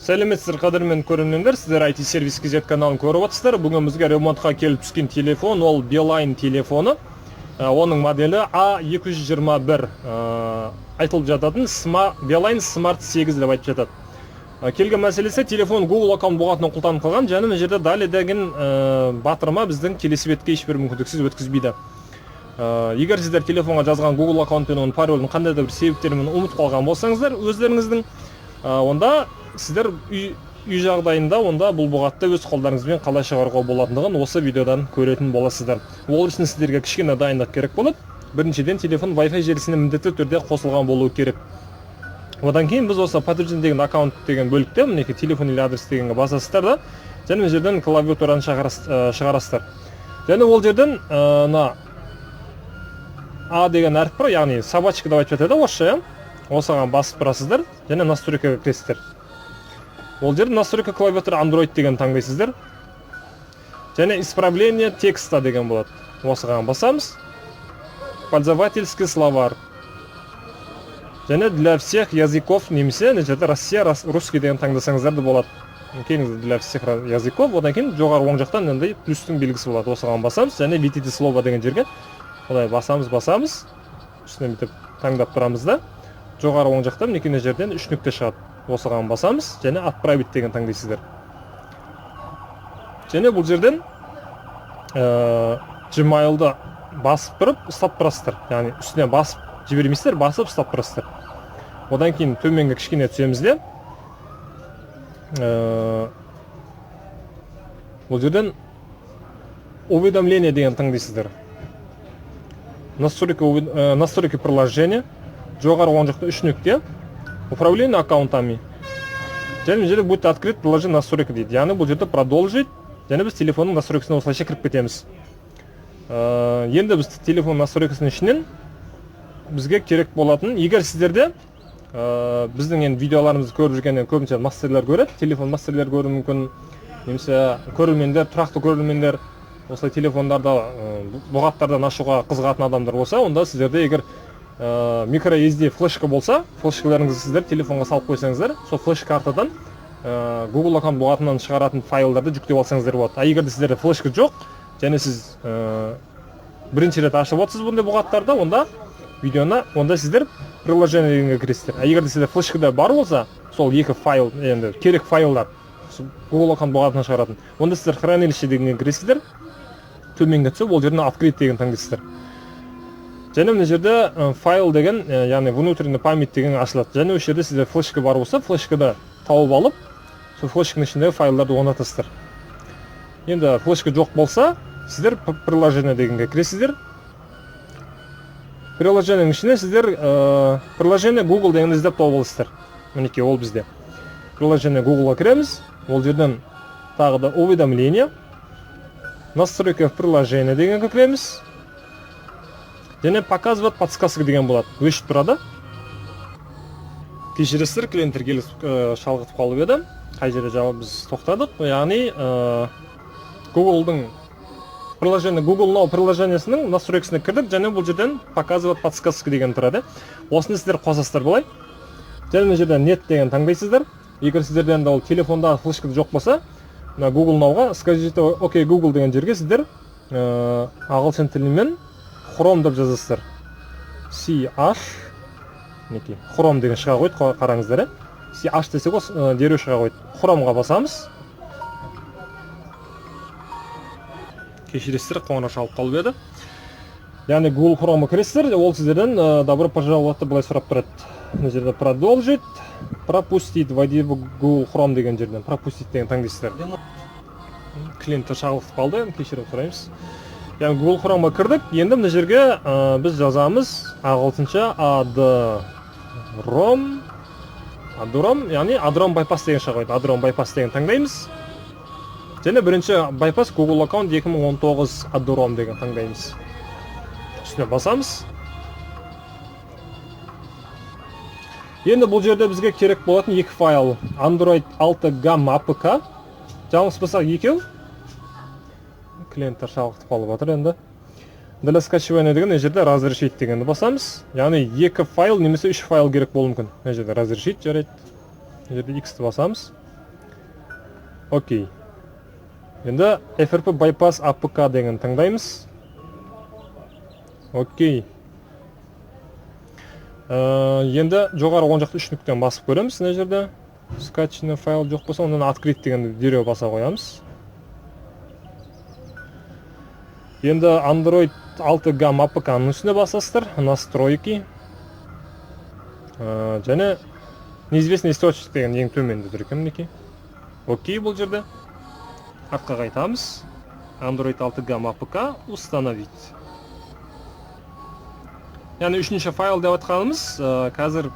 Сәлеметсіздер, қадірмен көрермендер, сіздер IT сервис KZ каналын көріп отырсыздар. Бүгін бізге ремонтқа келіп түскен телефон ол Beeline телефоны. Оның моделі A221, айтылып жататын Beeline Smart 8 деп айтып жатады. Келген мәселесі, телефон Google аккаунт бұғатынан құлтанып қалған, және мына жерде далее деген батырма біздің келесі бетке ешбір мүмкіндіксіз өткізбейді. Егер сіздер телефонға жазған Google аккаунт пен оның паролін қандай да бір себептермен ұмытып қалған болсаңыздар өздеріңіздің, онда сіздер үй жағдайында онда бұл бұғатты өз қолдарыңызбен қалай шығаруға болатындығын осы видеодан көретін боласыздар. Ол үшін сіздерге кішкене дайындық керек болады. Біріншіден, телефон Wi-Fi желісіне міндетті түрде қосылған болуы керек. Одан кейін біз осы подтверждение деген аккаунт деген бөлікте мінекей телефон или адрес дегенге басасыздар да, және мына жерден клавиатураны шығарасыздар. Және ол жерден мына А деген әріп бар, яғни собачка деп айтып жатады орысша, иә? Осыған басып тұрасыздар және настройкаға кіресіздер. Ол жерде настройка клавиатура Android деген таңдайсыздар. Және исправление текста деген болады. Осыған басамыз. Пользовательский словарь. Және для всех языков немесе мына жерде Россия, русский деген таңдасаңыздар да болады. Келіңіздер, для всех языков. Одан кейін жоғары оң жақтан мынандай плюстің белгісі болады. Осыған басамыз және введите слово деген жерге былай басамыз, басамыз. Үстінен бүйтіп таңдап тұрамыз да, жоғары оң жақта мінекей мына жерден үш нүкте шығады. Осыған басамыз және отправить деген таңдайсыздар. Және бұл жерден Gmail'ды басып тұрып ұстап тұрасыздар. Яғни үстіне басып жібермейсіздер, басып ұстап тұрасыздар. Одан кейін төменге кішкене түсеміз де, бұл жерден уведомление деген таңдайсыздар. Настройка настройки приложения, жоғары оң жақта үш нүкте, управление аккаунтами. Және мына жерде будет открыт приложение настройка дейді. Яғни бұл жерде продолжить, және біз телефонның настройкасына осылайша кіріп кетеміз. Енді біз телефон настройкасының ішінен бізге керек болатын, егер сіздерде біздің енді видеоларымызды көріп жүргеннен көбінесе мастерлер көреді, телефон мастерлер көруі мүмкін, немесе көрермендер, тұрақты көрермендер, осылай телефондарда бұғаттардан ашуға қызығатын адамдар болса, онда сіздерде егер micro SD флешка болса, флешкаларыңызды сіздер телефонға салып қойсаңыздар, сол флеш картадан Google аккаунт бұғатынан шығаратын файлдарды жүктеп алсаңыздар болады. А егер де сіздерде флешка жоқ және сіз бірінші рет ашып отырсыз бұндай бұғаттарды, онда видеоны, онда сіздер приложение дегенге кіресіздер. А егер де сізде флешкада бар болса, сол екі файл, енді керек файлдар, сол Google аккаунт бұғатынан шығаратын, онда сіздер хранилище дегенге кіресіздер, төменге түсіп, ол жерден открыть деген таңдайсыздар. Және мына жерде файл деген, яғни внутренний память деген ашылады. Және осы жерде сізде флешка бар болса, флешкада тауып алып, сол флешканың ішіндегі файлдарды орнатасыздар. Енді флешка жоқ болса, сіздер приложение дегенге кіресіздер. Приложениенің ішіне сіздер приложение Google дегенді іздеп тауып аласыздар. Мінекей, ол бізде приложение Googleға кіреміз. Ол жерден тағы да уведомление, настройка в приложение дегенге кіреміз. Және показывать подсказка деген болады, өшіп тұрады. Кешіресіздер, клиенттер келіп шалғытып қалып еді. Қай жерде жауап біз тоқтадық? Яғни Google'дың приложение, Google Now приложениесінің настройкасына кірдік және бұл жерден показывать подсказка деген тұрады. Осыны сіздер қосасыздар былай. Және мына жерден нет деген таңдайсыздар. Егер сіздерде енді ол телефонда флешкада жоқ болса, мына Google Nowға скажите окей Google деген жерге сіздер ағылшын тілімен Chrome деп жазасыздар. C H, мінекей, Chrome деген шыға қойды, қараңыздар, иә? C H десек, осы дереу шыға қойды. Chromeға басамыз. Кешіресіздер, қоңырау шалып қалып еді. Яғни Google Chromeға кіресіздер, ол сіздерден добро пожаловать деп былай сұрап тұрады. Мына жерде продолжить, пропустить, войди в Google Chrome деген жерден пропустить деген таңдайсыздар. Клиенттер шағылып қалды, енді кешірім сұраймыз. Яғни Google Chromeға кірдік. Енді мына жерге біз жазамыз ағылшынша AdRom, AdRom, яғни AdRom bypass деген шыға қойды. AdRom bypass деген таңдаймыз. Және бірінші bypass Google аккаунт 2019 AdRom деген таңдаймыз. Үстіне басамыз. Енді бұл жерде бізге керек болатын екі файл. Android 6 Gamma APK. Жаңылыспасақ екеу. Клиенттер шалғытып қалып жатыр енді. Для скачивания деген мына жерде разрешить дегенді басамыз. Яғни екі файл немесе үш файл керек болуы мүмкін. Мына жерде разрешить, жарайды. Мына жерде X-ті басамыз. Окей. Енді FRP Bypass APK деген таңдаймыз. Окей. Енді жоғары оң жақта үш нүктені басып көреміз мына жерде. Скачанный файл жоқ болса, ондан открыть дегенді дереу баса қоямыз. Енді Android 6 Gam A P K-ның үстіне басасыздар. Настройки. Және неизвестный источник деген ең төменде тұр екен мінекей. Окей, бұл жерде. Артқа қайтамыз. Android 6 Gam A P K установить. Яғни үшінші файл деп айтқанымыз, қазір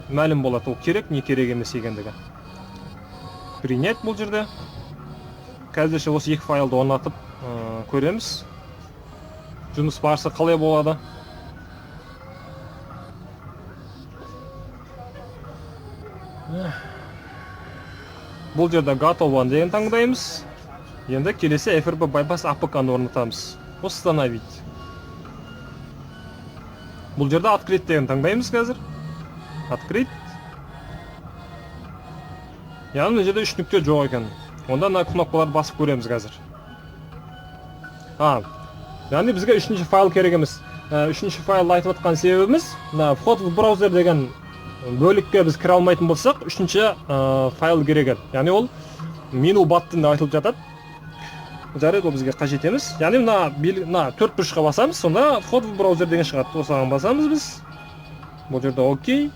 мәлім болады, ол керек, не керек емес екендігі. Принять бұл жерде. Қазірше осы екі файлды орнатып, көреміз. Жұмыс барысы қалай болады. Бұл жерде готово деген таңдаймыз. Енді келесі FRP Bypass A P K-ны орнатамыз. Установить. Бұл жерде открыть деген таңдаймыз қазір. Открыть. Яғни мына жерде үш нүкте жоқ екен. Онда мына кнопкаларды басып көреміз қазір. Яғни бізге үшінші файл керек емес. Үшінші файлды айтып отқан себебіміз, мына вход в браузер деген бөлікке біз кіре алмайтын болсақ, үшінші файл керек еді. Яғни ол меню баттын деп айтылып жатады. Жарайды, ол бізге қажет емес. Яғни мына төрт бұрышқа басамыз, сонда вход в браузер деген шығады. Осыған басамыз біз. Бұл жерде окей.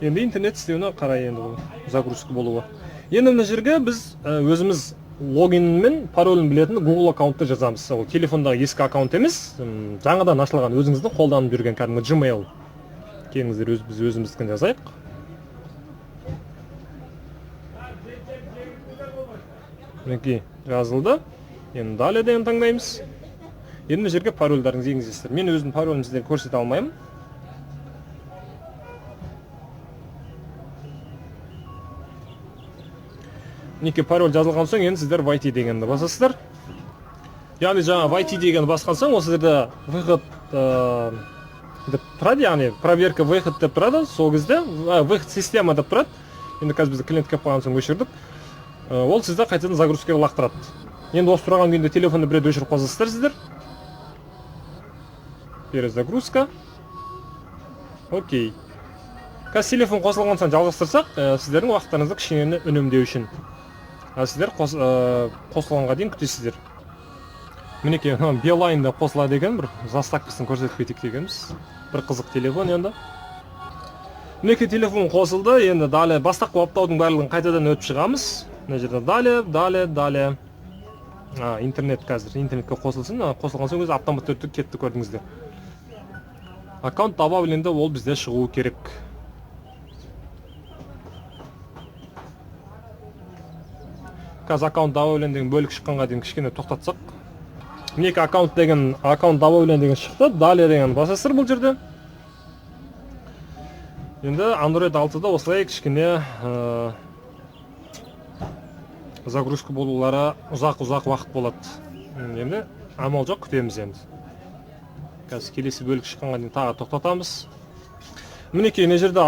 Енді интернет істеуіне қарай енді бұл загрузка болуы. Енді мына жерге біз өзіміз логин мен паролін білетін Google аккаунтты жазамыз. Ол телефондағы ескі аккаунт емес, жаңадан ашылған өзіңіздің қолданып жүрген кәдімгі Gmail. Келіңіздер, біз өзіміздікін жазайық. Мінекей жазылды. Енді далее деген таңдаймыз. Енді мына жерге парольдарыңызды енгізесіздер. Мен өзімнің паролімді сіздерге көрсете алмаймын. Мінекей пароль жазылған соң енді сіздер войти дегенді басасыздар. Яғни жаңа войти дегенді басқан соң ол сіздерде выход деп тұрады, яғни проверка выход деп тұрады. Сол кезде выход система деп тұрады. Енді қазір бізді клиент келіп қалған соң өшірдік. Ол сізді қайтадан загрузкаға лақтырады. Енді осы тұрған күйінде телефонды бір рет өшіріп қосасыздар сіздер. Перезагрузка. Окей. Қазір телефон қосылған соң жалғастырсақ, сіздердің уақыттарыңызды кішкене үнемдеу үшін. А сіздер қосылғанға дейін күтесіздер. Мінекей, мына Beeline да қосылады екен, бір заставкасын көрсетіп кетейік дегенбіз. Бір қызық телефон енді. Мінекей телефон қосылды. Енді далее бастапқы баптаудың барлығын қайтадан өтіп шығамыз. Мына жерде далее, далее, далее. Интернет қазір интернетке қосылсын. Қосылған соң өзі автоматты түрде кетті, көрдіңіздер. Аккаунт добавленді, ол бізде шығуы керек. Қазір аккаунт добавлен деген бөлік шыққанға дейін кішкене тоқтатсақ. Мінекей аккаунт добавлен деген шықты. Далее деген басасыздар бұл жерде. Енді Android 6-да осылай кішкене загрузка болулары ұзақ-ұзақ уақыт болады. Енді амал жоқ, күтеміз енді. Қазір келесі бөлік шыққанға дейін тағы тоқтатамыз. Мінекей мына жерде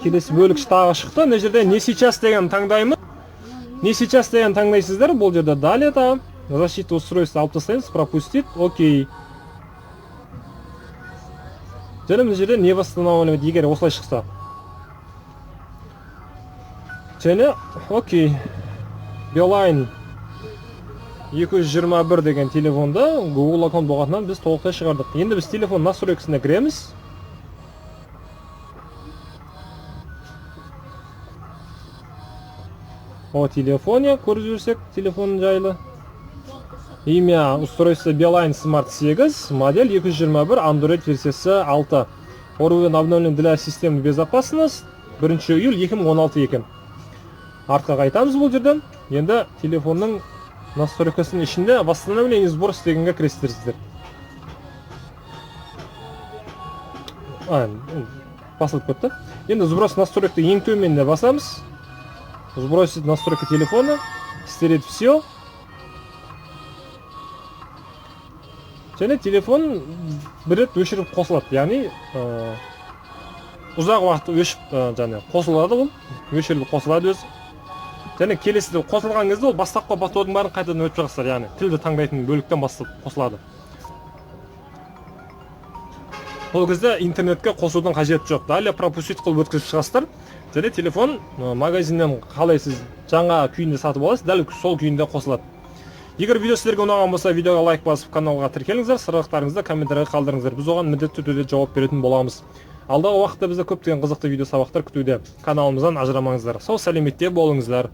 келесі бөлік тағы шықты. Мына жерде не сейчас деген таңдаймыз. Не сейчас деген таңдайсыздар. Бұл жерде далее тағы защита устройства алып тастаймыз, пропустить, окей. Және мына жерде не восстанавливать, егер осылай шықса. Және окей. Beeline 221 деген телефонды Google аккаунт болғаннан біз толықтай шығардық. Енді біз телефон настройкасына кіреміз. О телефоне көріп жүрсек, телефон жайлы. Имя устройства Beeline Smart 8, модель 221, Android версиясы 6. Уровень обновлен для системы безопасности 1 июль 2016 екен. Артқа қайтамыз бұл жерден. Енді телефонның настройкасының ішінде восстановление сброс дегенге кіресіздер. Басылып кетті. Енді сброс настройкты ең төменіне басамыз. Сбросить настройки телефона, стереть все. Және телефон бір рет өшіріп қосылады. Яғни Ұзақ уақыт өшіп және қосылады, ол өшіріліп қосылады өзі. Және келесіде қосылған кезде ол бастапқы подходың бәрін қайтадан өтіп шығасыздар, яғни тілді таңдайтын бөліктен бастап қосылады. Ол кезде интернетке қосудың қажеті жоқ. Далее пропустить қылып өткізіп шығасыздар. Және телефон магазиннен қалай сіз жаңа күйінде сатып аласыз, дәл сол күйінде қосылады. Егер видео сіздерге ұнаған болса, видеоға лайк басып, каналға тіркеліңіздер, сұрақтарыңызды комментарийға қалдырыңыздар. Біз оған міндетті түрде жауап беретін боламыз. Алдағы уақытта бізді көптеген қызықты видео сабақтар күтуде. Каналымыздан ажырамаңыздар. Сау сәлеметте болыңыздар.